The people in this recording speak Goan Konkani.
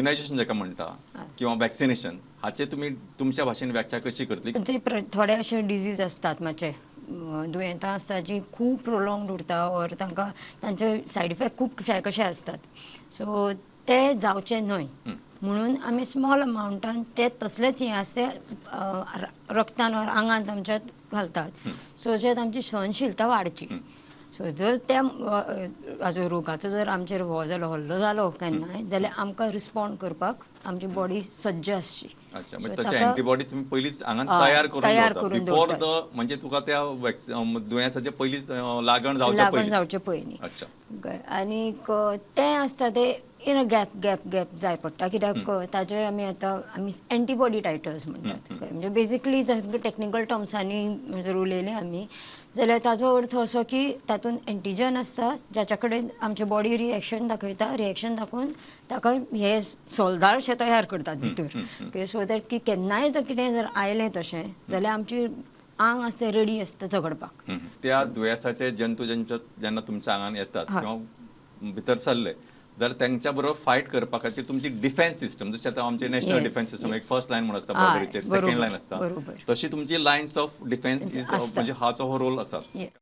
इम्युनायझेशन जाका म्हणटा किंवा वॅक्सिनेशन हाचे तुमी तुमच्या भाशेन व्याख्या कशी करतली? जे थोडे अशे डिजीज असतात, मातशे दुयेंतां आसता जी खूब प्रोलोंगड उरता ऑर तांकां तांचे सायड इफेक्ट खूब कशे आसतात, सो ते जावचे न्हय म्हणून आमी स्मॉल अमावंटान ते तसलेच हें आसा ते रक्तान ऑर आंगांत आमच्या घालतात, सो that आमची सहनशीलता वाडची. सो जर त्या हाजो रोगाचो जर आमचेर हो जालो, हल्लो जालो केन्नाय जाल्यार आमकां रिस्पोंड करपाक आमची बॉडी सज्ज आसची. अच्छा, म्हणजे ताचे एंटीबॉडीज तुमी पयलींच आंगान तयार करून बिफोर the, म्हणजे तुका त्या दुयेंसाचे पयलींच लागण जावचे पयलीं. अच्छा, आनीक तें आसता तें in a gap gap gap जाय पडटा, कित्याक ताजे आमी आतां आमी एंटीबॉडी टायटर्स म्हणटात. म्हणजे बेजिकली जर टॅक्निकल टर्म्सांनी जर उलयलें आमी जाल्यार ताजो अर्थ असो की तातूंत एंटीजन आसता जाच्या कडेन आमचे बॉडी रिएक्शन दाखयता, रिएक्शन दाखोवन ताका हे सोल्दारशे तयार करतात भितर, सो that की केन्नाय जर कितें जर आयलें तशें जाल्यार आमची आंग आसता रेडी आसता झगडपाक. त्या दुयेंसाचे जंतू जेन्ना तुमच्या आंगान येतात किंवा भितर सरले जाल्यार तेंच्या बरोबर फायट करपा खातीर तुमची डिफेन्स सिस्टम, जशें आतां आमचे नॅशनल डिफेन्स सिस्टम एक फर्स्ट लायन म्हूण आसता बॉर्डरीचेर, सेकंड लायन आसता, तशी तुमची लायन्स ऑफ डिफेन्स is, म्हणजे हाचो हो रोल आसा.